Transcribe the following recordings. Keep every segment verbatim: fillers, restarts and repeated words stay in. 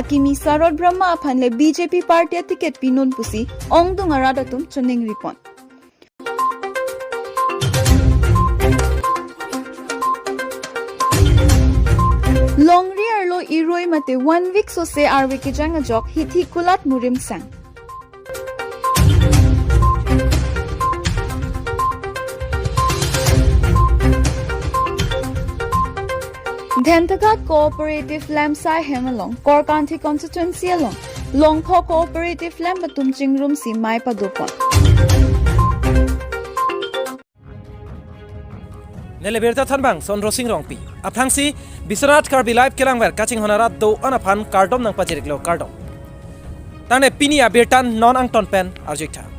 Kimi Sarot Brahma aphan le B J P party aticket pinon pusi ongdung arat atum choningri pon. Longri arlo irui mate one week sose arve kejang ajok hithi kulat murim sang. Dhentaghat Cooperative Lamsai Hem along Korkanthi constituency along Longkho Cooperative Lamp atum chingrumsi mei padopon. Neli birta thanbang Sondro Sing Rongpi. Aphrangsi Biswanath Karbi Live kelangver kachinghon arat do-an aphan kardom nangpajiriklo, kardom. Tangte pini abirta non angton pen arjuitha.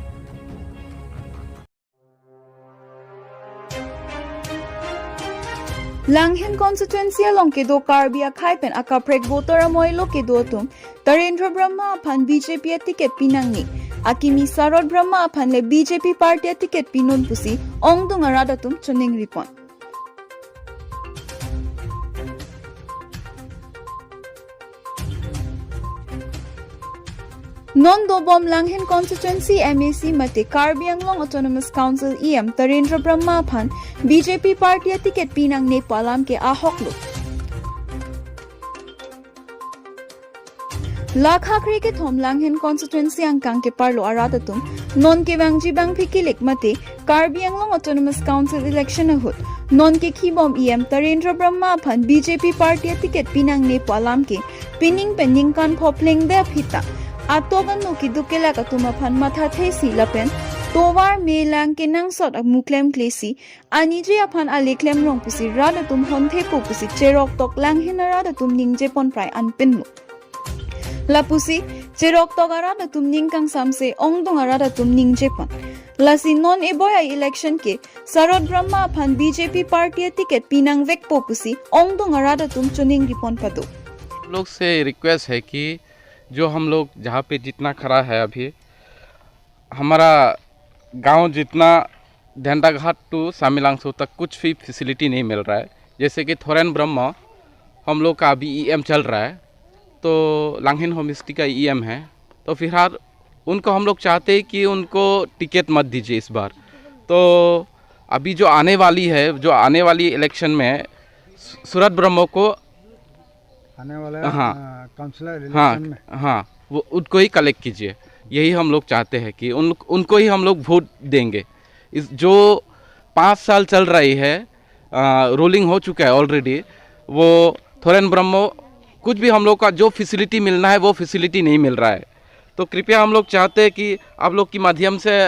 Langhin constituency along kedo Karbi akhei pen akaprek voter amoilo kedo atum Tarendra Brahma aphan B J P aticket pinangne, akimi Sarot Brahma aphan le B J P party aticket pinon pusi ongdung arat atum choningri pon. Non dobom Langhin constituency M A C mate Karbi Anglong Autonomous Council E M Tarendra Brahma aphan B J P party aticket pinangne pu alam ke ahoklo. Lakha kre kethom Langhin constituency angkang keparlo arat atum non kevangji bangphi kilik mate Karbi Anglong Autonomous Council election ahut non kekhibom E M Tarendra Brahma aphan B J P party aticket pinangne pu alam ke pining pen ningkan pho plengdet aphi ta atok ano keduk kelak atum aphan mathathesi lapen tovar melang kenangsot amu klemklesi aniji aphan ale klemrong pusi rat atum honthepo pusi cheroktok Langhin arat atum ningje pon prai anpinlo. Lapusi cheroktok arat atum ning kangsamse ongdung arat atum ningje pon. Lasi non eboi a-election ke Sarot Brahma aphan B J P party aticket pinangvekpo pusi ongdung arat atum choningri pon pado. लोग से रिक्वेस्ट है कि जो हम लोग जहाँ पे जितना खड़ा है अभी, हमारा गांव जितना डेंडाघाट टू सामिलांगसो तक कुछ भी फैसिलिटी नहीं मिल रहा है। जैसे कि थोरेन ब्रह्म हम लोग का अभी ईएम चल रहा है, तो लांगहिन होमिस्टी का ईएम है, तो फिलहाल उनको हम लोग चाहते हैं कि उनको टिकट मत दीजिए इस बार। तो अभी जो आने वाली है, जो आने वाली इलेक्शन में सु-, सूरत ब्रह्म को आने वाले, हाँ। अ, काउंसिलर हाँ, इलेक्शन में। हाँ, वो उनको ही कलेक्ट कीजिए, यही हम लोग चाहते हैं कि उन, उनको ही हम लोग वोट देंगे। इस जो पाँच साल चल रही है, अ, रूलिंग हो चुका है ऑलरेडी, वो थोरेन ब्रह्मो कुछ भी हम लोग का जो फैसिलिटी मिलना है वो फैसिलिटी नहीं मिल रहा है। तो कृपया हम लोग चाहते हैं कि आप लोग के माध्यम से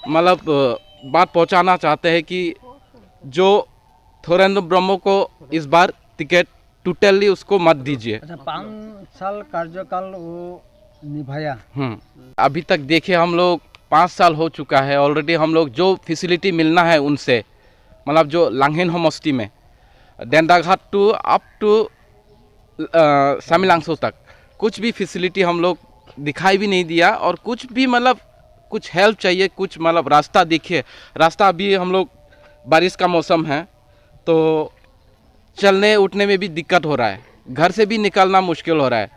मतलब, अ, बात पहुंचाना चाहते हैं कि जो थोरेन ब्रह्मो को इस बार टिकट टोटली उसको मत दीजिए। अच्छा, पाँच साल कार्यकाल वो निभाया। हम्म। अभी तक देखिए, हम लोग पाँच साल हो चुका है ऑलरेडी, हम लोग जो फैसिलिटी मिलना है उनसे, मतलब जो लांगहिन होमस्टी में, डेंडाघाट टू अप टू, अ, सामिलांगसो तक कुछ भी फैसिलिटी हम लोग दिखाई भी नहीं दिया और कुछ भी मतलब कुछ हेल्प चाहिए, कुछ मतलब रास्ता देखिए, रास्ता अभी हम लोग बारिश का मौसम है तो चलने उठने में भी दिक्कत हो रहा है, घर से भी निकलना मुश्किल हो रहा है।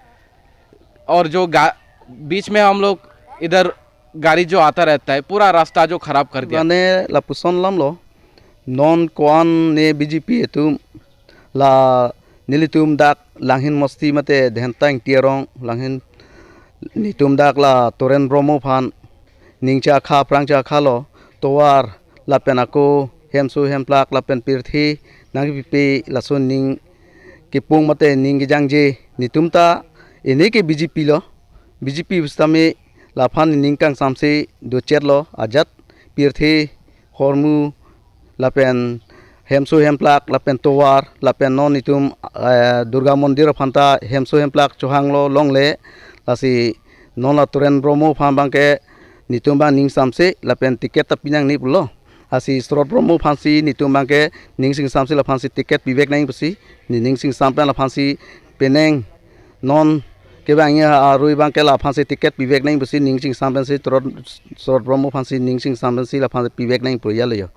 और जो गा-, बीच में हम लोग इधर गाड़ी जो आता रहता है, पूरा रास्ता जो खराब कर दिया। Mane lapuson lamlo, non koan ne B J P atum la nelitum dak Langhin Mosti mate Dhentang Tiarong Langhin netum dak la Toren Bromo aphan ning chakha prang chakha lo, tovar lapen ako hemso hemplak lapen pirthe nangpipe lason ning kepung mate ning kejangje netum ta ini ke B J P lo, B J P sitame laphan ning kangsamse dochet lo ajat pirthe hormu lapen hemso hemplak lapen tovar lapen non netum, eh, Durga Mondir aphan ta hemso hemplak chohanglo longle, lasi non la Toren Bromo aphan abangke netum abang ning samse lapen ticket ta pinangne pulo. Lasi Srot Bromo aphansi netum abangke ning sing samse laphansi ticket pivek nang pusi, ne ning sing sam pen laphansi penang non kevang ya arui abangke laphansi ticket pivek nang pusi ning sing sam pensi Srot, Srot Bromo aphansi ning sing sam pensi laphansi pivek nang pu ya le yo.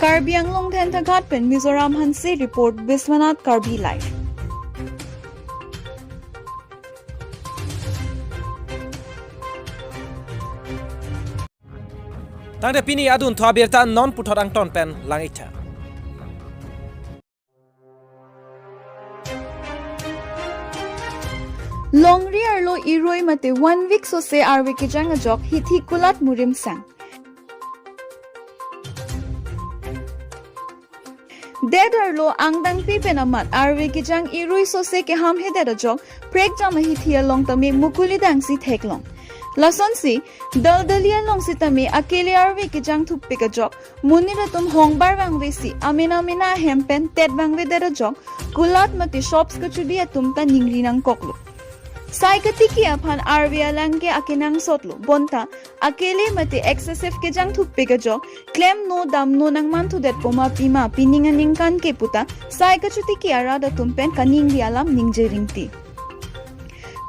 Karbi Anglong Dentaghat pen Mizoram Hanse report, Biswanath Karbi Live. Tangte pini adunthu abirta non puthot angton pen lang-iktha. Longri arlo irui mate one week sose arve kejang ajok hithi kulat murim sang. Det arlo angdangpi pen amat arve kejang irui sose keham hedet ajok prekjam ahithi along tame mukuli dangsi theklong. Lasonsi, Daldali along sitame akele arve kejang thuppik ajok, monit atum hongbar vangvesi, amena mena ahem pen tet vangvedet ajok, kulat mate shops kachudi atum ta ningri nangkoklo. Sai katiki aphan arve alang ke akenangsotlo, bonta akele mate excessive kejang thuppik ajok, klemno damno nangmanthudetpo ma pima pining aningkan ke puta, sai kachotiki arat atum pen kaningri alam ningje ringti.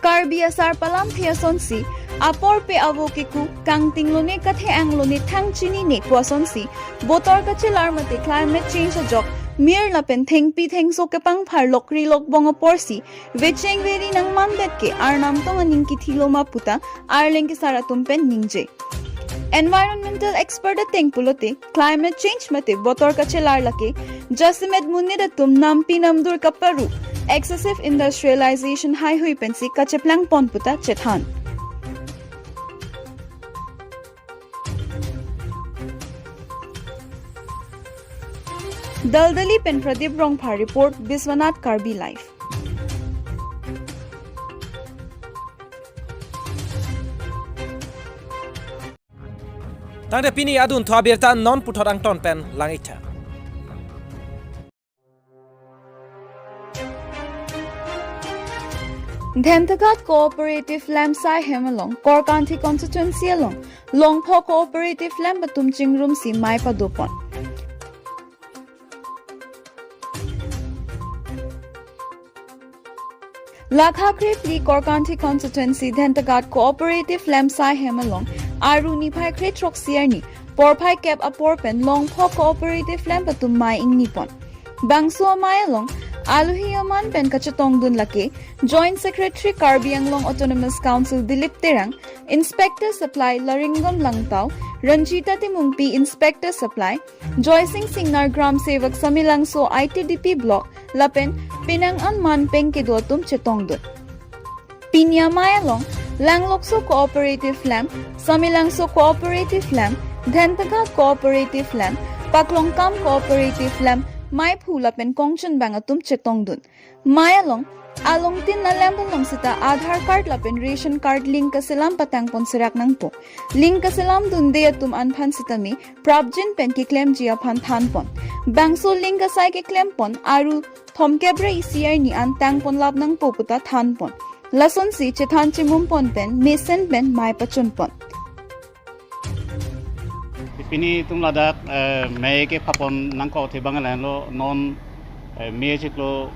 Karbi asar palamthe asonsi, apor pe avo keku, kangting lone kathe-ang lone thang chinine pu asonsi, botor kachelar mate climate change ajok, mir lapen thengpi thengso kepangphar lokri lokbong aporsi, vecheng veri nangmandet ke arnam tong aning kithilo ma puta, arleng kesar atum pen ningje. Environmental expert ateng pulote, climate change mate botor kachelar lake, jasemet monit atum nampi namdur kaparu, excessive industrialization haihui pensi kacheplang pon puta chethan. Daldali pen Pradip Rongphar report, Biswanath Karbi Live. Tangte pini adunthu abirta non puthot angton pen lang-iktha. Dentaghat Cooperative Lamp Saihem along, Korkanthi Constituency along, Longpho Cooperative Lamp atum chingrumsi mei padopon. Lakha krephli Korkanthi Constituency Dentaghat Cooperative Lamp Saihem along, aru niphai krethrok siarni, porphai kep apor pen Longpho Cooperative Lamp atum mei ingnipon. Bangso amei along, alohi aman pen kachetongdun lake, Joint Secretary Karbi Anglong Autonomous Council Dilip Terang, Inspector Supply Laringom Langtao, Ranjita Timungpi Inspector Supply, Joysing Singnar Gram Sevak Samelangso I T D P Block, lapen penang an man peng kedo atum chetongdun. Pini amei along, Langlokso Cooperative Lamp, Samelangso Cooperative Lamp, Dentaghat Cooperative Lamp, Paklongkam Cooperative Lamp, meiphu lapen kongchunbang atum chetongdun. Mei along, alongtin alamp along sita Aadhaar card lapen ration card link kaselam patangpon serak nangpo. Link kaselam dunde atum aphan sitame, prapjin pen keklemji aphan thanpon. Bangso link asai keklempon, aru thomkep ra isi arni an tangponlap nangpo puta thanpon. Lasonsi chethan chemumpon pen, mesen pen mei pachunpon. Pini itum ladak, eh, mei kephapon nangkok athe abang lahenlo non, eh, mei chiklo,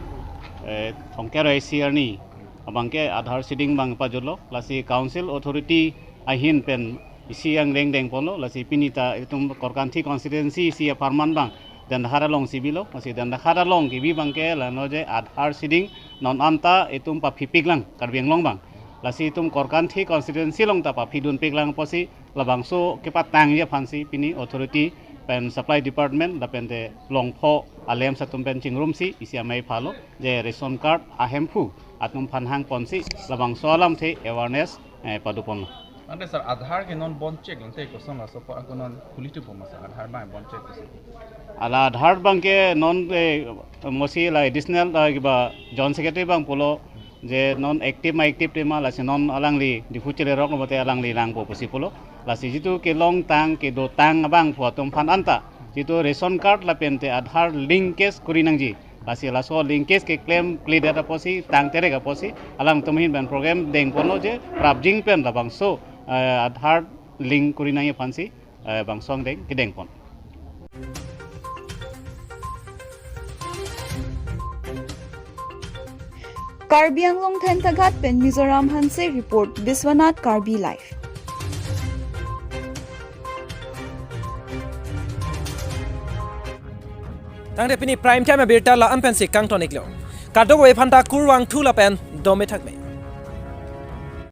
eh, thomkep ra isi arni abangke Aadhaar seeding abang pajutlo, lasi council authority ahin pen isi angleng dengponlo, lasi pini ta itum Korkanthi constituency isi apharman abang Dentaghat alongsi bilo, lasi Dentaghat along kebi abangke lahenlo je Aadhaar seeding non anta itum paphipiklang Karbi Anglong abang. Lasi itum Korkanthi constituency along ta paphidunpiklang apotsi labangso kepatangji aphansi pini authority pen supply department lapente Longpho a-lamps atum pen chingrumsi isi amei phalo je ration card ahemphu atum aphan hangponsi labangso alamthe awareness, eh, padoponlo. Ante sir, Aadhaar ke non bon chek longte koson laso apor ako non khuli thupo ma sir, Aadhaar abang bon chek koson? Ala Aadhaar abangke non, eh, mosi la additional, eh, kiba Joint Secretary abang pulo je non active ma active tema, lasi non alangli Diphu chelerok mate alangli langpo pusi pulo. Lasi jitu kelongtang kedotang abangphu atum aphan anta jitu ration card lapente Aadhaar linkage kori nangji. Lasi laso linkage keklem kledet apotsi tang terek apotsi alangtum ahin pen program dengponlo je prapjin pen labangso, eh, Aadhaar link kori nangji aphansi, eh, bangso angdeng kedengpon. Karbi Anglong Dentaghat pen Mizoram Hanse report, Biswanath Karbi Live. Tangte pini Prime Time abirta la-an pensi kangton-iklo. Kadokave aphanta kurvangthu lapen dome thakme.